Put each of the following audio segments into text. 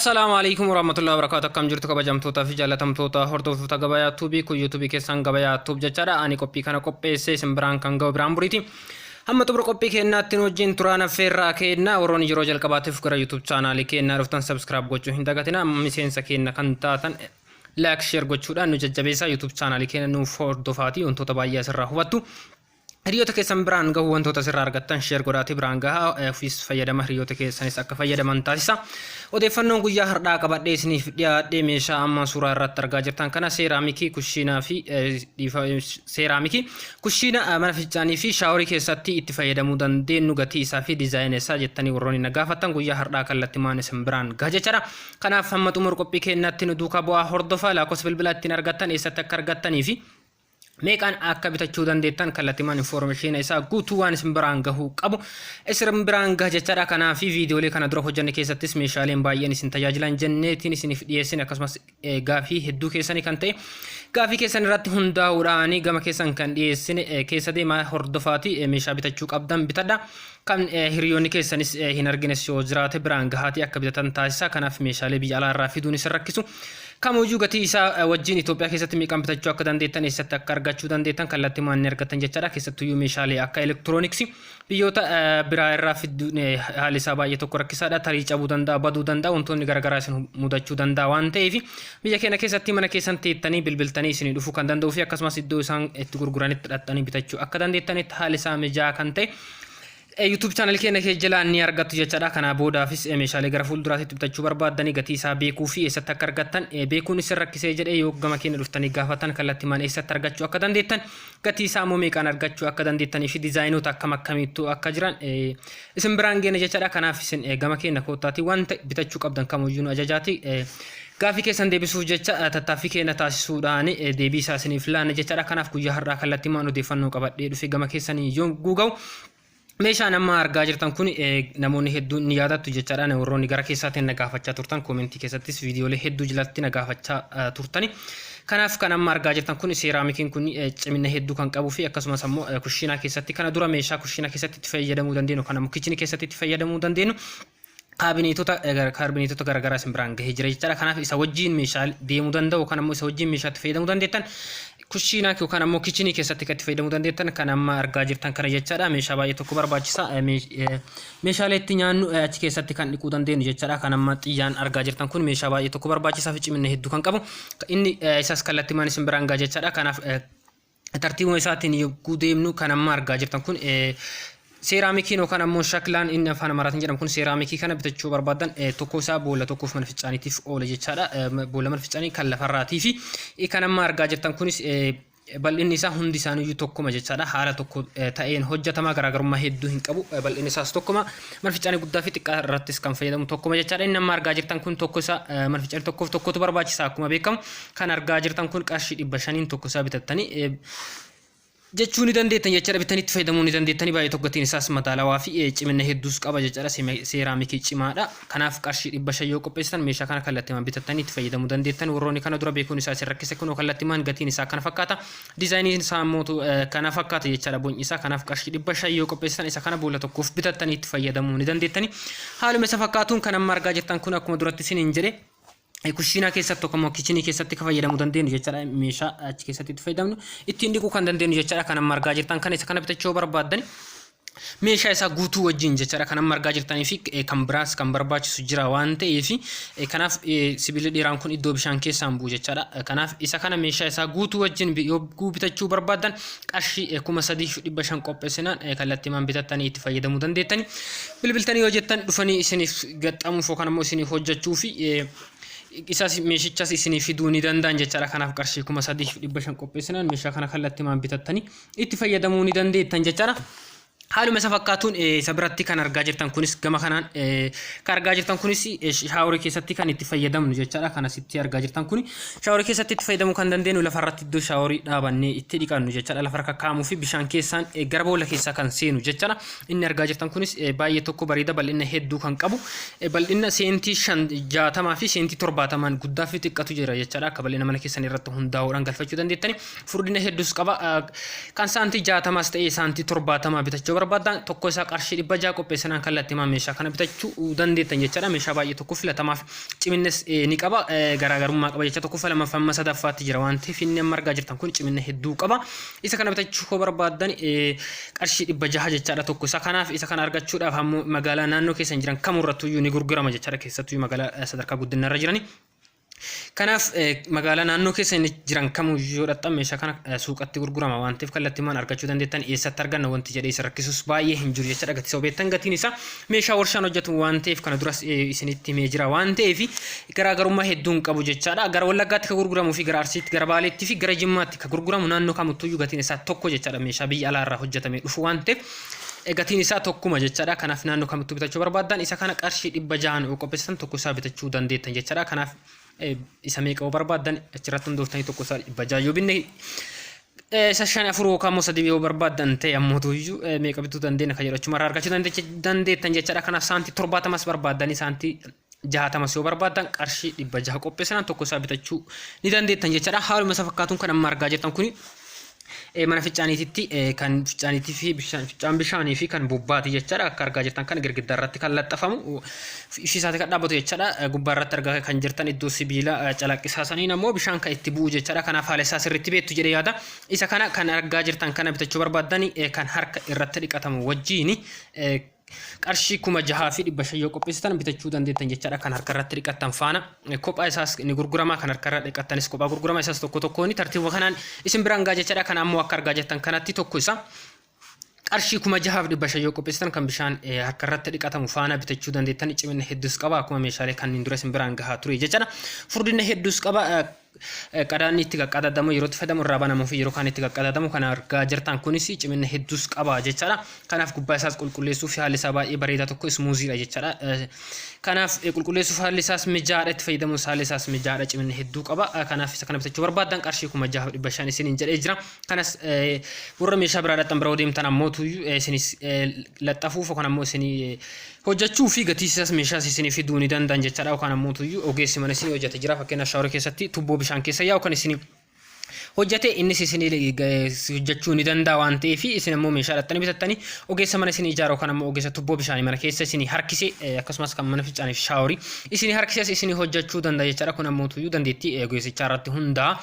Assalaamu alaikum warahmatullahi wabarakatuh. Akkam jirtu kabajamtoota fi jaallatamtoota hordoftoota Gabayaa Tuubii? Kun yuutuubii keessan Gabayaa Tuub jechaadha. Ani qophii kana qopheessee isin biraan kan ga'u Biraan Buriiti. Hamma xumura qophii keenyaatti nu wajjin turaan affeerraa keenna. Warroonni yeroo jalqabaatiif gara YouTube chaanaalii keenyaa dhuftan subscribe gochuu hin dagatina. Miseensa keenya kan taatan like, share gochuudhaan nu jajjabeessaa. YouTube chaanaalii keenya nuuf hordofaati wantoota baay'ee asirraa hubattu. Hiriyoota keessan biraan gahuu, wantoota asirraa argattan share godhaatii biraan gahaa. Ofiis fayyadama, hiriyoota keessanis akka fayyadaman taasisa. Odeeffannoon guyyaa har'aa qabadhee isiniif dhiyaadhee meeshaa amma suuraa irratti argaa jirtan kana, seeraamikii kushiinaa fi seeraamikii kushiina, mana fincaanii fi shaaworii keessatti itti fayyadamuu dandeenyu, gatii isaa fi diizaayina isaa jettanii warroonni na gaafattan guyyaa har'aa kallattimaan isin biraan gaha jechaadha. Kanaaf hamma xumura qophii keenyaatti nu duukaa bu'aa hordofaa. Lakkoofsa bilbilaa ittiin argattan, eessatti akka argattanii fi meeqaan akka bitachuu dandeettan kallattimaan information isaa guutuu waan isin biraan gahuu qabu isin biraan gaha jechaadha. Kanaaf viidiyoolee kana dura hojjenne keessattis meeshaaleen baay'een isin tajaajilan jenneetiin isiniif dhiyeessine, akkasumas gaafii hedduu keessanii kan ta'e gaafii keessan irratti hundaa'uudhaan gama keessan kan dhiyeessine keessa deemaa hordofaati meeshaa bitachuu qabdan bitadha. Kan hiriyoonni keessanis hin argines yoo jiraate biraan gahaatii akka bitatan taasisa. Kanaaf meeshaalee biyya alaa irraa fiduun isin rakkisu. Kamuyyuu gatii isaa wajjin Itoophiyaa keessatti meeqaan bitachuu akka dandeettan, eessatti akka argachuu dandeettan kallattimaan ni argattan jechaadha. Keessattuyyuu meeshaalee akka elektirooniksii biyyoota biraa irraa fiduun haalli isaa baay'ee tokko rakkisaadha. Tarii cabuu danda'a, baduu danda'a, wantoonni garaagaraa isin mudachuu danda'a waan ta'eef, biyya keenya keessatti mana keessan teettanii bilbiltanii isinii dhufuu kan danda'uu fi akkasumas iddoo isaan itti gurguranitti dhaqxanii bitachuu akka dandeettanitti haalli isaa mijaa'aa kan ta'e YouTube channel keenya kee jalaa ni argattu jechaadha. Kanaa boodaafis meeshaalee gara fuulduraatti bitachuu barbaaddanii gatii isaa beekuu fi eessatti akka argattan beekuun isin rakkisee jedhee yoo gama keenya dhuftanii gaafatan, kallattimaan eessatti argachuu akka dandeettan, gatii isaa immoo meeqaan argachuu akka dandeettanii fi diizaayinoota akkam akkamiittu akka jiran isin biraan geenya jechaadha. Kanaaf isin gama keenya koottaatii wanta bitachuu qabdan kamuyyuu nu ajajaati. Gaafii keessan deebisuuf jecha tattaaffii keenya taasisuudhaan deebii isaa isiniif laanna jechaadha. Kanaaf guyyaa har'aa kallattimaan odeeffannoo qabadhee dhufe gama keessanii yoo ga'u, meeshaan amma argaa jirtan kun namoonni hedduun ni yaadattu jechaadha. Warroonni gara keessaatiin na gaafachaa turtan, koomentii keessattis viidiyoolee hedduu jalatti na gaafachaa turtani. Kanaaf kan amma argaa jirtan kun seeraamikiin kun cimina hedduu kan qabuu fi akkasumas ammoo kushiinaa keessatti, kana dura meeshaa kushiinaa keessatti itti fayyadamuu dandeenyu, kan ammoo kichinii keessatti itti fayyadamuu dandeenyu, kaabineetota garaagaraa isin biraan gahee jira jechaadha. Kanaaf isa wajjin meeshaa deemuu danda'u kan ammoo isa wajjin meeshaa itti fayyadamuu dandeettan, kushiinaa yookaan ammoo kichinii keessatti kan itti fayyadamuu dandeettan kan amma argaa jirtan kana jechaadha. Meeshaa baay'ee tokko barbaachisa. Meeshaalee itti nyaannu achi keessatti kan dhiquu dandeenyu jechaadha. Kan amma xiyyaan argaa jirtan kun meeshaa baay'ee tokko barbaachisaa fi cimina hedduu kan qabu. Inni isas kallattimaan isin biraan gaha jechaadha. Kanaaf tartiibuma isaatiin yogguu deemnu, kan amma argaa jirtan kun seeraamikiin yookaan ammoo shaklaan inni afaan Amaaraatiin jedhamu kun, seeraamikii kana bitachuu barbaadan, tokko isaa boolla tokkoof mana fincaaniitiif oola jechaadha. Boolla mana fincaanii kan lafarraatii fi kan amma argaa jirtan kunis bal'inni isaa hundi isaaniiyyuu tokkuma jechaadha. Haala tokko ta'een hojjetama, garaagarummaa hedduu hin qabu. Bal'inni isaas tokkuma. Mana fincaanii guddaa fi xiqqaa irrattis kan fayyadamu tokkuma jechaadha. Inni amma argaa jirtan kun tokko isaa mana fincaanii tokkoof tokkotu barbaachisa akkuma beekamu. Kan argaa jirtan kun qarshii 500n tokko isaa bitattanii jechuu ni dandeettan jechaadha. Bitanii itti fayyadamuu ni dandeettanii. Baay'ee tokko gatiin isaas madaalawaa fi cimina hedduus qaba jechaadha. Seeraamikii cimaadha. Kanaaf qarshii 500 yoo qopheessitan meeshaa kana kallattimaan bitattanii itti fayyadamuu dandeettan. Warroonni kana dura beekuun isaa isin rakkise, kunoo kallattimaan gatiin isaa kana fakkaata. Diizaayiniin isaa immoo kana fakkaata jechaadha, bocni isaa. Kanaaf qarshii 500 yoo qopheessitan isa kana boolla tokkoof bitattanii itti fayyadamuu ni dandeettani. Haaluma isa fakkaatuun kan amma argaa jirtan kun akkuma duratti isiniin jedhe kushiinaa keessatti tokko immoo kichinii keessatti kan fayyadamuu dandeenyu jechaadha. Meeshaa achi keessatti itti fayyadamnu ittiin dhiquu kan dandeenyu jechaadha. Kan amma argaa jirtan kan isa kana bitachuu barbaaddani meeshaa isaa guutuu wajjin jechaadha. Kan amma argaa jirtanii fi kan biraas kan barbaachisu jira waan ta'eef, kanaaf sibiilli dheeraan kun iddoo bishaan keessaan bu'u jechaadha. Kanaaf isa kana meeshaa isaa guutuu wajjin yogguu bitachuu barbaaddan qarshii 3500 qopheessinaan kallattiimaan bitattanii itti fayyadamuu dandeettani. Bilbiltanii yoo jettan dhufanii isiniif gaxxamuuf yookaan ammoo isiniif hojjechuu fi isas meeshichas isinii fiduu ni danda'an jechaadha. Kanaaf qarshii 3500 qopheessinaan meeshaa kana kallattiimaan bitattanii itti fayyadamuu ni dandeettan jechaadha. Haaluma isa fakkaatuun isa biratti kan argaa jirtan kunis, gama kanaan kan argaa jirtan kunis shaaworii keessatti kan itti fayyadamnu jechaadha. Kan asitti argaa jirtan kun shaaworii keessatti itti fayyadamuu kan dandeenyu, lafarratti iddoo shaaworii dhaabannee itti dhiqannu jechaadha. Lafarra kakkaa'amuu fi bishaan keessaan gara boolla keessaa kan seenu jechaadha. Inni argaa jirtan kunis baay'ee tokko bareeda, bal'ina hedduu kan qabu, bal'ina seentii 60 fi seentii 70n guddaa fi xiqqatu jira jechaadha. Akka bal'ina mana keessan irratti hundaa'uudhaan galfachuu dandeettani. Furdina hedduus qaba. Kan saantii 60s ta'ee saantii 70 bitachuu barbaaddan tokko isaa qarshii 600 qopheessinaan kallattimaan meeshaa kana bitachuu dandeettan jechaadha. Meeshaa baay'ee tokko filatamaaf ciminnes ni qaba, garaagarummaa qaba jecha tokkoffaa, lammaffaa amma sadaffaatti jira waan ta'eef inni amma argaa jirtan kun cimina hedduu qaba. Isa kana bitachuu yoo barbaaddan qarshii 600 jechaadha tokko isaa. Kanaaf isa kana argachuudhaaf ammoo magaalaa naannoo keessan jiran kamurrattuyyuu ni gurgurama jechaadha, keessattuu magaalaa sadarkaa guddinarra jirani. Kanaaf magaalaa naannoo keessa inni jiran kamuyyuu yoo dhaqxan meeshaa kana suuqatti gurgurama waan ta'eef kallattiimaan argachuu dandeettan. Eessatti arganna wanti jedhee isa rakkisus baay'ee hin jiru jechaadha. Gatii isaa beektan, gatiin isaa meeshaa warshaan hojjetu waan ta'eef kana duras isinitti himee jira waan ta'eef garaagarummaa hedduu hin qabu jechaadha. Gara Wallaggaatti kan gurguramuu fi gara Arsiitti, gara Baaleetti fi gara Jimmaatti kan gurguramu naannoo kamittuyyuu gatiin isaa tokko jechaadha. Meeshaa biyya alaarraa hojjetamee dhufu waan ta'eef gatiin isaa tokkuma jechaadha. Kanaaf naannoo kamittuu bitachuu barbaaddan isa kana qarshii 600n yoo qopheessitan tokko isaa bitachuu dandeettan jechaadha. Kanaaf isa meeqa yoo barbaaddan achirratti hundooftanii tokko isaa 600 yoo binne, isa shan, afur yookaan immoo sadii yoo barbaaddan ta'e ammoo iyyuu meeqa bituu dandeenya kan jedhu achumarraa argachuu dandeettan jechaadha. Kanaaf saantii 70s barbaaddanii, saantii 60s yoo barbaaddan qarshii 600 qopheessinan tokko isaa bitachuu ni dandeettan jechaadha. Haaluma isa fakkaatuun kan amma argaa jirtan kuni mana fincaaniititti, kan fincaaniitii fi fincaan bishaanii fi kan bobbaati jechaadha. Akka argaa jirtan kan girgiddaa irratti kan laxxafamu, ishii isaati kan dhaabbatu jechaadha. Gubbaa irratti argaa kan jirtan iddoo sibiila calaqqisaa saniin ammoo bishaan kan itti bu'u jechaadha. Kanaaf haala isaa sirriitti beektu jedhee yaada. Isa kana kan argaa jirtan kana bitachuu barbaaddani kan harka irratti dhiqatamu wajjiini qarshii 6500 yoo qopheessitan bitachuu dandeettan jechaadha. Kan harka irratti dhiqattan faana kophaa isaas ni gurgurama, kan harka irra dhiqattanis kophaa gurgurama. Isaas tokko tokkoon tartiiba kanaan isin biraan gaa jechaadha. Kan ammoo akka argaa jirtan kanatti tokko isaa qarshii 6500 yoo qopheessitan kan bishaan harka irratti dhiqatamu faana bitachuu dandeettan. Cimina hedduus qaba, akkuma meeshaalee kanneen dura isin biraan gahaa ture jechaadha. Furdina hedduus qaba. Qadaanni itti qaqqadadamu yeroo itti fayyadamu irraa banamuu fi yeroo kaan itti qaqqadadamu kan argaa jirtan kunis cimina hedduus qaba jechaadha. Kanaaf gubbaa isaas qulqulleessuuf haalli isaa baay'ee bareedaa tokko ismuuziidha jechaadha. Kanaaf qulqulleessuuf haalli isaas mijaadha, itti fayyadamuus haalli isaas mijaadha, cimina hedduu qaba. Kanaaf isa kana bitachuu barbaaddan qarshii 6500 isiniin jedhee jira. Kanas warra meeshaa biraa dhaqxan bira deemtan ammoo isinis laxxafuuf yookaan ammoo isinii hojjechuu fi gatii isaas meeshaas isinii fiduu ni danda'an jechaadha. Yookaan ammoo ogeessi mana isinii hojjete jira, fakkeenyaaf shaaworii keessatti tubboo bishaan keessa yaa'u kan isinii hojjete innis isinii hojjechuu ni danda'a waan ta'eef, isin ammoo meeshaa dhaqxanii bitattanii ogeessa mana isinii ijaaru yookaan ammoo ogeessa tubboo bishaanii mana keessa isinii harkise, akkasumas kan mana fincaanii fi shaaworii isinii harkises isinii hojjechuu danda'a jechaadha. Kun ammoo dandeettii ogeessichaa irratti hundaa'a.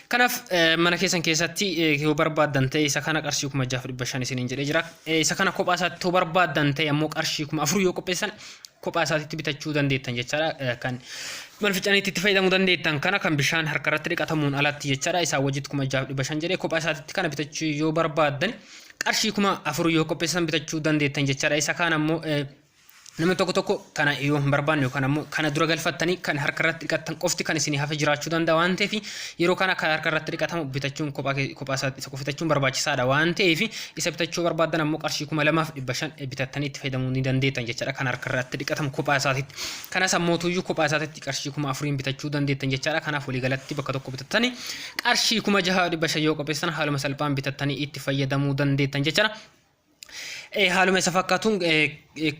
Kanaaf mana keessan keessatti yoo barbaaddan ta'e isa kana qarshii 6500 isiniin jedhee jira. Isa kana kophaa isaatti yoo barbaaddan ta'e ammoo qarshii 4000 yoo qopheessan kophaa isaatitti bitachuu dandeettan jechaadha. Kan mana fincaaniitti itti fayyadamuu dandeettan kana kan bishaan harka irratti dhiqatamuun alatti jechaadha. Isaa wajjitti 6500 jedhee, kophaa isaatitti kana bitachuu yoo barbaaddan qarshii 4000 yoo qopheessan bitachuu dandeettan jechaadha. Isa kaan ammoo namni tokko tokko kana yoo hin barbaanne yookaan ammoo kana dura galfattanii kan harka irratti dhiqattan qofti kan isinii hafe jiraachuu danda'a waan ta'eef, yeroo kana kan harka irratti dhiqatamu bitachuun kophaa kophaa isaa isa bitachuun barbaachisaadha waan ta'eef, isa bitachuu barbaaddan ammoo qarshii 2500 bitattanii itti fayyadamuu ni dandeettan jechaadha, kan harka irratti dhiqatamu kophaa isaatitti. Kanas ammoo tuyyuu kophaa isaatitti qarshii 4000n bitachuu dandeettan jechaadha. Kanaaf waliigalatti bakka tokko bitattanii qarshii 6500 yoo qopheessan haaluma salphaan bitattanii itti fayyadamuu dandeettan jechaadha. Haaluma isa fakkaatuun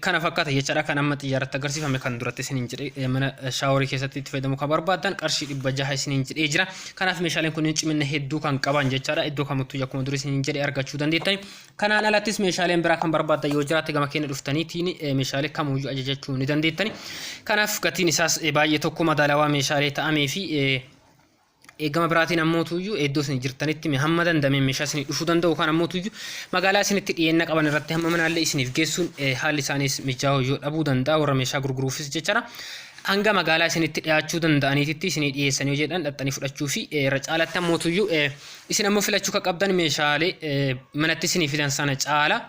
kana fakkaata jechaadha. Kan amma xiyyaaratti agarsiifame kan duratti isiniin jedhe, mana shaaworii keessatti itti fayyadamuu kan barbaaddan qarshii 600 isiniin jedhee jira. Kanaaf meeshaaleen kunneen cimina hedduu kan qaban jechaadha. Iddoo kamittuu akkuma dura isiniin jedhe argachuu dandeettani. Kanaan alattis meeshaaleen biraa kan barbaaddan yoo jiraate gama keenya dhuftaniitiin meeshaalee kamuyyuu ajajachuu ni dandeettani. Kanaaf gatiin isaas baay'ee tokko madaalawaa meeshaalee ta'amee fi gama biraatiin ammoo tuyyuu iddoo isin jirtanitti hamma danda'ameen meeshaa isinii dhufuu danda'u yookaan ammoo tuyyuu magaalaa isinitti dhiyeenya qaban irratti hamma manaallee isiniif geessuun haalli isaaniis mijaa'uu yoo dhabuu danda'a warra meeshaa gurguruufis jechaadha. Hanga magaalaa isinitti dhiyaachuu danda'aniititti isinii dhiyeessanii yoo jedhan dhaxxanii fudhachuu fi irra caalatti ammoo tuyyuu isin ammoo filachuu kan qabdan meeshaalee manatti isinii fidan sana caala,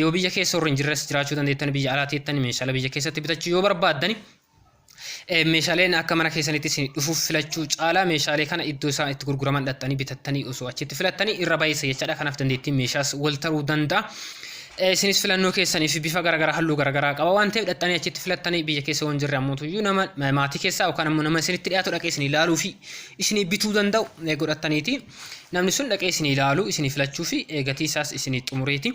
yoo biyya keessa warra hin jirres jiraachuu dandeettan, biyya alaa teettan meeshaalee biyya keessatti bitachuu yoo barbaaddani, meeshaaleen akka mana keessanitti isin dhufuuf filachuu caalaa meeshaalee kana iddoo isaan itti gurguraman dhaxxanii bitattanii osoo achitti filattanii irra baay'isa jechaadha. Kanaaf dandeettiin meeshaas wal taruu danda'a. Isinis filannoo keessanii fi bifa garaagaraa, halluu garaagaraa qaba waan ta'eef dhaxxanii achitti filattanii, biyya keessa waan jirre ammoo tuyyuu nama maatii keessaa yookaan ammoo nama isinitti dhiyaatu dhaqee isin ilaaluu fi isinii bituu danda'u godhattaniiti. Namni sun dhaqee isinii ilaalu, isinii filachuu fi gatii isaas isinii xumureeti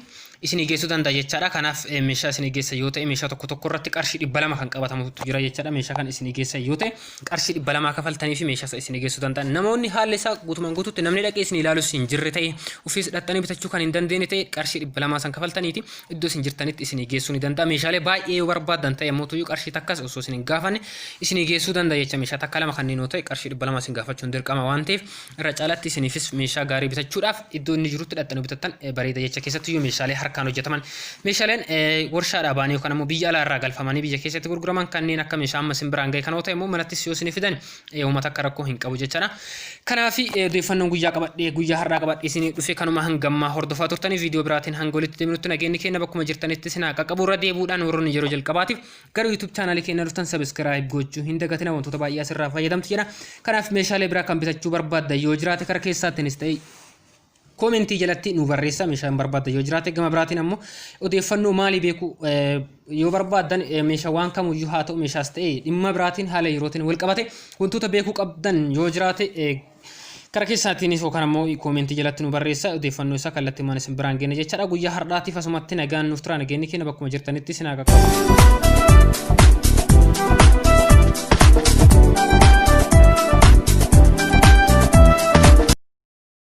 isinii geessuu danda'a jechaadha. Kanaaf meeshaa isinii geessa yoo ta'e meeshaa tokko tokko irratti qarshii 200 kan qabatamutu jira jechaadha. Meeshaa kan isinii geessa yoo ta'e qarshii 200 kafaltanii fi meeshaa isa isinii geessuu danda'a. Namoonni haalli isaa guutumaan guutuutti namni dhaqee isinii ilaalus hin jirre ta'e ofiis dhaqxanii bitachuu kan hin dandeenye ta'e qarshii 200 san kafaltaniiti iddoo isin jirtanitti isinii geessuu ni danda'a. Meeshaalee baay'ee yoo barbaaddan ta'e ammoo tuyyuu qarshii takkas osoo isin hin gaafanne isinii geessuu danda'a jecha. Meeshaa takka lama kanneen yoo ta'e qarshii 200 isin gaafachuun dirqama waan ta'eef irra caalatti isiniifis meeshaa gaarii bitachuudhaaf iddoo inni jirutti dhaqxanii bitattan bareeda jecha. Keessattuyyuu meeshaalee harkaan hojjetaman, meeshaaleen warshaadhaa ba'anii yookaan ammoo biyya alaa irraa galfamanii biyya keessatti gurguraman kanneen akka meeshaa amma isin biraan ga'e kan yoo ta'e immoo manattis yoo isinii fidan uummata akka rakkoo hin qabu jechaadha. Kanaaf odeeffannoon guyyaa qabadhee guyyaa har'aa qabadhee isinii dhufe kanuma. Hangammaa hordofaa turtanii viidiyoo biraatiin hanga walitti deebinutti nageenyi keenya bakkuma jirtanitti isin haa qaqqabu. Irra deebi'uudhaan warroonni yeroo jalqabaatiif gara YouTube chaanaalii keenya dhuftan subscribe gochuu hin dagatina, wantoota baay'ee asirraa fayyadamtu jedha. Kanaaf meeshaalee biraa kan bitachuu barbaaddan yoo jiraate kara keessaattinis ta'e koomentii jalatti nu barreessa. Meeshaan barbaaddan yoo jiraate gama biraatiin ammoo odeeffannoo maalii beekuu yoo barbaaddan, meeshaa waan kamuyyuu haa ta'u, meeshaas ta'e dhimma biraatiin haala yerootiin wal qabate wantoota beekuu qabdan yoo jiraate kara keessaatiinis yookaan ammoo koomentii jalatti nu barreessa, odeeffannoo isaa kallattii maan isin biraan geenya jechaadha. Guyyaa har'aatiif asumatti nagaan nuuf tura, nageenyi keenya bakkuma jirtanitti isin haa qaqqabu.